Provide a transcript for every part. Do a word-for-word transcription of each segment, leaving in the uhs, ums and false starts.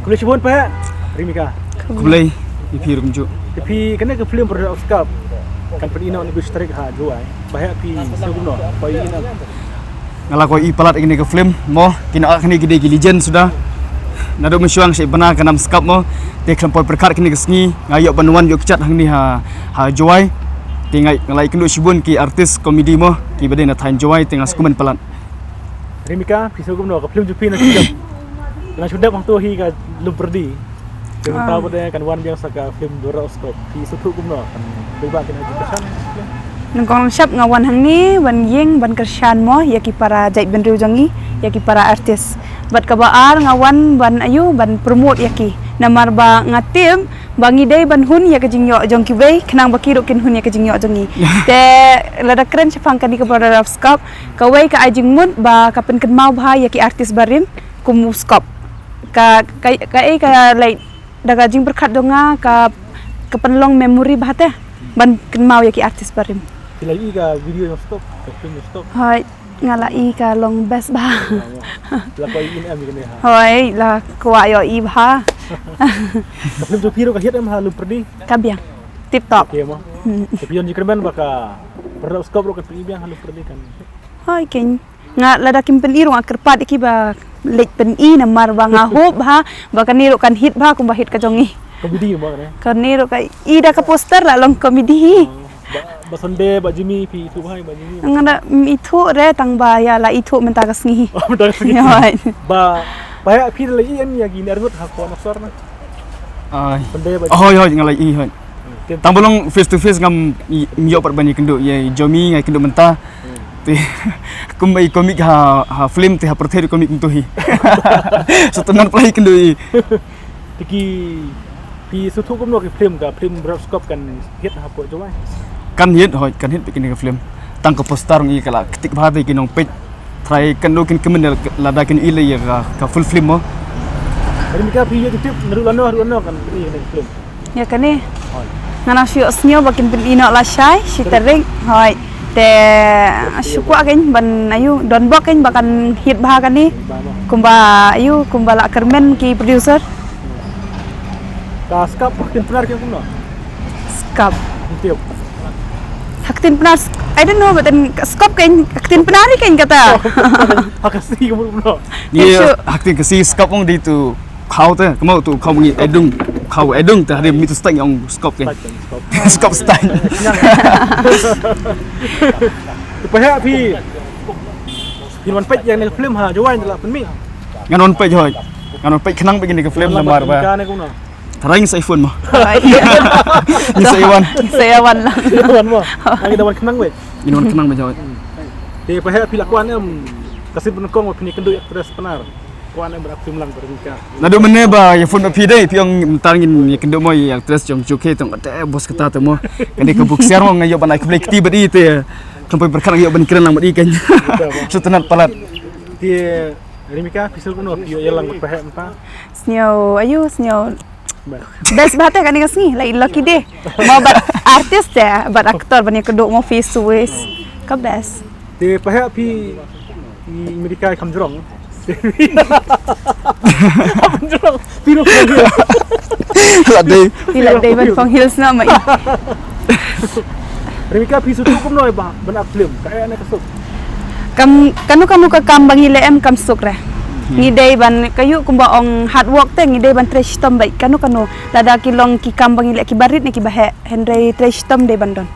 Khublei shibun Paheh, Rimika. Khublei ïa phi ruh kumjuh. Te phi, kane ka film Brother of Scrub kan pyni noh ha ka bishtarik ha Jowai. Paheh phi sngewbha noh, phi ïa Nga la koh ïa palat ïa kane ka film mo, kine, ah, kine ki dei ki legend suda. Naduh mynshuwa sha bnai ka nam skap mo. Te khlem poi pyrkhat kine ki sngi nga ïoh ban wan ïoh kjat hangne ha, ha Jowai. Te nga, nga la ïakynduh shibun ki artist comedy mo, kiba dei na thaiñ Jowai, te nga sngewkmen palat. Rimika, phi sngewbha noh, ka film jong phi na shu dep. Na shu dep hangto hi ka Lum Pyrdi. Te mynta ba dei kan wan biang sa ka film Brother of Scrub. Phi sngewthuh kumno, kan dei ba kin ai kyrshan? Nyngkong nyngshap nga wan hangne ban ïeng ban kyrshan mo ïa ki para jaitbynriew jong ngi, ïa ki para artist. Bad kaba ar nga wan ban, aïu, ban promote ïa ki. Namar ba nga tip ba ngi dei ban hun ïa ka jingïoh jong kiwei khnang ba ki ruh kin hun ïa ka jingïoh jong ngi. Te lada kren shaphang kane ka Brother of Scrub, kawei ka ai jingmut ba ka pynkynmaw bha ïa ki artist barim kum u Scrub. Ka, ka, kaei ka, like, da ka jingpyrkhat jong nga ka, ka pynlong memory bha te ban kynmaw ïa ki artist barim. Phi la ïohi ka video jong Scrub, ka film jong Scrub? Hooid, nga la ïohi, ka long best bha. Phi la kwah ïohi em ïa kane ha? Hooid, la kwah ïohi bha. Ka film jong phi ruh ka hit em ha Lum Pyrdi? Ka biang. Tip top. Okey mo. Hmm. Te phi don jingkyrmen ba ka Brother of Scrub ruh kan pyni biang ha Lum Pyrdi kan? Hooid keiñ. Nga lada kim pyni ruh nga kyrpad ïa ki ba leit pyni, namar ba nga hope bha ba kane ruh kan hit bha kumba hit ka jong ngi. Comedy mo kane? Kane ruh ka, i da ka poster la long comedy hi. Oh, ba, ba Sunday, ba Jimmy, phi ithuh bha ïa ba Jimmy? Nga da, mm, ithuh re, tang ba ïa la ithuh mynta ka sngi. Oh, mynta ka sngi. Hooid. Ba, ba ïa phi la ïohi em ïa kine arngut ha Khon Asor na? Ai. Sunday ba Jimmy. Hooid, hooid, nga la ïohi, hooid. Hmm, tip. Tang ba long face to face ngam i-, ym ïoh pat ban ïakynduh ïa i Jomi, nga ïakynduh mynta. Hmm. Te kumba i komik ha, ha film te ha pyrthei ruh komik mynta hi. Sngewtynnat palat ïakynduh i. Te ki, phi sngewthuh kumno ki film, ka film Brother of Scrub kan hit hapoh Jowai? Kan hit, hooid, kan hit bha kine ki film. Tang ka poster ngi ka la ktik bha te ki nongpeit. Trai kan dei kin kmen lada kin ïohi ïa ka, ka full film mo. Rimika, phi ïoh tip naduh lano haduh lano kan pyni ïa kane ka film? Ïa kane? Hooid. Nga nang shu ïohsngew ba kin pyni noh lashai shi tarik. Hooid. Te shu kwah keiñ ban, aïu, don bok keiñ ba kan hit bha kane. Hit bha mo. Kumba, aïu, kumba la kyrmen ki producer. Ka Scrub ha ktien Pnar ki ong kumno? Scrub. Ktien. Ha ktien Pnar, I don't know, but then Scrub keiñ, ha ktien Pnar hi keiñ kata. Ha Khasi kumno? Ïa, ha ktien Khasi Scrub ong dei tu khaw te, kumno tu khaw ngi edung, khaw edung te hadien mih tu stang ong Scrub keiñ. Stang, Scrub. Scrub stang. Paheh phi. Phi wan peit ïa kane ka film ha Jowai ne la pynmih? Ngan wan peit, hooid. Ngan wan peit khnang bad kine ki film namar ba. Tharai ngin sa ïa phone mo. Hooid. Ngin sa ïa wan. Sa ïa wan lang. Sa ïa wan mo. Ngi da wan khnang bad. Ngin wan khnang bad, hooid. Te Paheh, phi la kwah ne em ka sien ba nyngkong ba phin ïakynduh ïa actress Pnar? Kwah ne em ban act film lang bad Rimika? Naduh mynne ba ïa phone bad phi dei, phi ong mynta ngin ïakynduh mo ïa actress jong U K, tang kata bos kata te mo. Kane ka buk siar mo, nga ïoh ban ai khublei kti bad i te. Khlem poi pyrkhat nga ïoh ban kren lang bad i keiñ. Sngewtynnat palat. Te Rimika, phi sngew kumno phi ïoh ïalang bad Paheh mynta? Sngew, aïu, sngew best bha te kane ka sngi, like lucky day. Mo bad artist te, bad actor ban ïakynduh mo face to face. Ka best. Te Paheh, phi, i Rimika i kham jrong. Kham jrong. Phi ruh kham jrong. La dei. Phi la dei ban phong heels na mai. Rimika, phi sngewthuh kumno ba ban act film? Kaei ne ka suk? Kam, kano kano ka kam ba ngi leh em kam suk re. Hmm. Ngi dei ban, kaei kumba ong hard work te, ngi dei ban trei shitom bad kano kano. Lada ki long ki kam ba ngi leh kiba rit ne kiba heh, hynrei trei shitom dei ban don.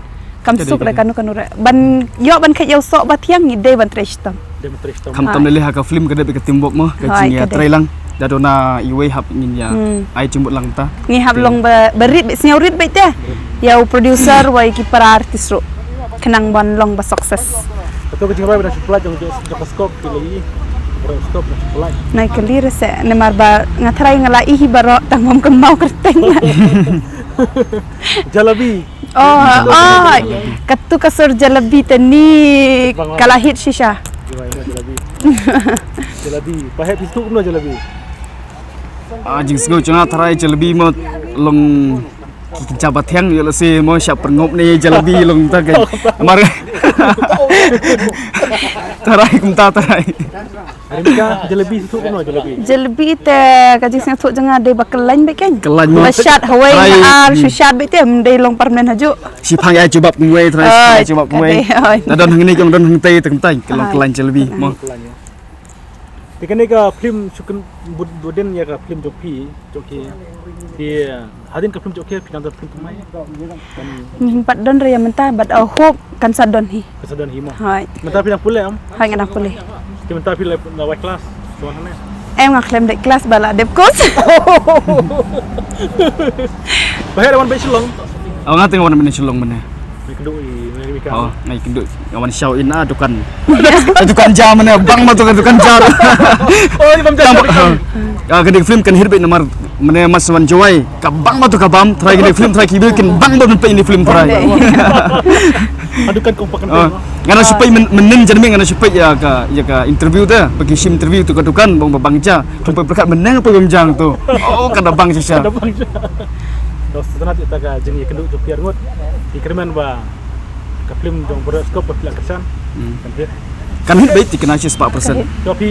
Kam suk re kano kano re. Ban ïoh ban kheit ïa u soh ba thiang ngi dei ban trei shitom. Dei ban trei shitom. Khamtam lei lei ha ka film ka dei beit ka teamwork mo, ka jingïatrei lang. Da don na iwei hap ngin ïa ai jingmut lang ta. Ngi hap long ba, ba rit beit, sngew rit beit te. Ïa u producer wei ki para artist ruh. Khnang ban long ba success. Kato ka jingrwai ba dang shu pynlait jong, jong, jong ka Scrub ki la ïohi. Brother of Scrub dang shu pynlait. Nai kylli re se, namar ba nga tharai nga la ïohi baroh tang bym kynmaw kyrteng. Jalebi. Oh, oh, katu ka sur jalebi te ni ka la hit shisha. Jalebi. Jalebi. Paheh, phi sngewthuh kumno jalebi? Ah, jingsngew jong nga tharai jalebi mo long ki kynja ba thiang, ïoh lehse mo shah pyrngop ne jalebi long ta ka. Mar. Tharai kumta tharai. Rimka, jalebi shu kumno jalebi? Jalebi te ka jingsngewthuh jong nga dei ba kyllain beit kein. Kyllain mo. Ba shad hawei. Trai. Nga ar shu shad beit te, ym dei long permanent hajuh. Shi phang ïa jubab kumwei, trai shi phang ïa jubab kumwei. Oi, ka dei, oi. Na don hangne jong don hangtai te kumtai. Kyllain, oi, kyllain jalebi mo. Te kane ka film shu kynbud budin ïa ka film jong phi, jong ki. Te hadien ka film jong ki phi nang don film thymmai? Ngim pat don re ïa mynta, but I hope kan sa don hi. Kan sa don hi mo. Hooid. Mynta phi dang pule em? Hooid, nga dang pule. Te mynta phi la, la wai class? Sa wan hangne? Em, nga khlem dep class ba la dep course. Ba heh wan beit Shillong? Oh, nga teng wan beit Shillong mynne. Ngi kynduh i, ngi ka. Oh, ngi kynduh. Nga wan show in a dukan. Dukan ja mynne, bang ma tu ka dukan ja. Oh, ni bam ja. Ah, ka dei film kan hit beit namar mynne mas wan jowai. Ka bang ma tu ka bam, trai ka dei film, trai ki bil kin bang ba mynta ini film trai. Aduh kan kompak kan. Ah, nga na shu peit mynnin jan mi nga na shu peit ïa ka, ïa ka interview te, ba ki shim interview tu ka dukan bang ba bang ja. Kum pyrkhat mynne poi bam jang tu. Oh, ka da bang shisha. Ka da bang shisha. Dos, sa tang ïa ka jingïakynduh jong phi arngut. Ki kyrmen ba ka film jong Boroskop ba phi la kyrshan. Hmm. Kan hit. Kan hit beit, te kane shi spah percent. Kan hit. Jong phi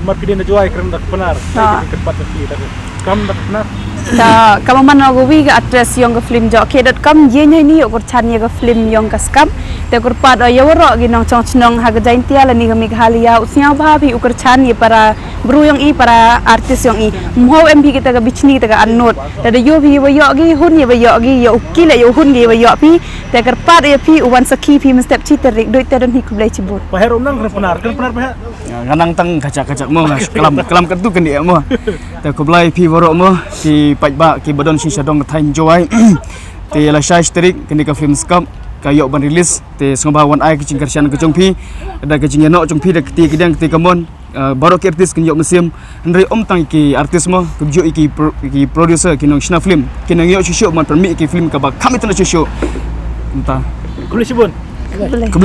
mar phi dei na Jowai kren da ka Pnar. Ha. Ki kyrpad jong phi da ka kam da ka Pnar. Ka, ka Maman Ogawi ka actress yong ka film Jok K dot com, ïa ngi ni u kyrchan ïa ka film yong ka Skam. Te kyrpad ïa waroh ki nongshong shnong ha ka Jaintia lane ka Meghalaya, u sngewbha phi u kyrchan ïa para bru yong i, para artist yong i. Mho em phi kita ka bichni, kita ka anot. Te da ïoh phi ïa ba ïoh ki, hun ïa ba ïoh ki, ïa u ki leh ïa u hun ki ïa ba ïoh phi. Te kyrpad ïa phi u wan sakhi phi mynstep shi tarik, duh te don hi, khublei shibun. Ba her um nang kren Pnar, kren Pnar ba her. Nga nang tang kachak kachak mo, nga klam klam katu kan ïa mo. Te khublei phi waroh mo, ki paidbah ki ba don shisha dong ka thaiñ Jowai. Te la shai shi tarik kane ka film Skam ka ïoh ban release. Te sngewbha wan ai ka jingkyrshan ka jong phi, da ka jingïanoh jong phi, da kti ki dang kti ka mon. Ah, baroh ki artist kin ïoh mynsiem. Hynrei ym tang ki artist mo, kumjuh ki pro-, ki producer, ki nongshna film, ki nang ïoh shuh shuh ban pynmih ki film kaba kham itynnad shuh shuh. Mynta. Khublei shibun. Khublei.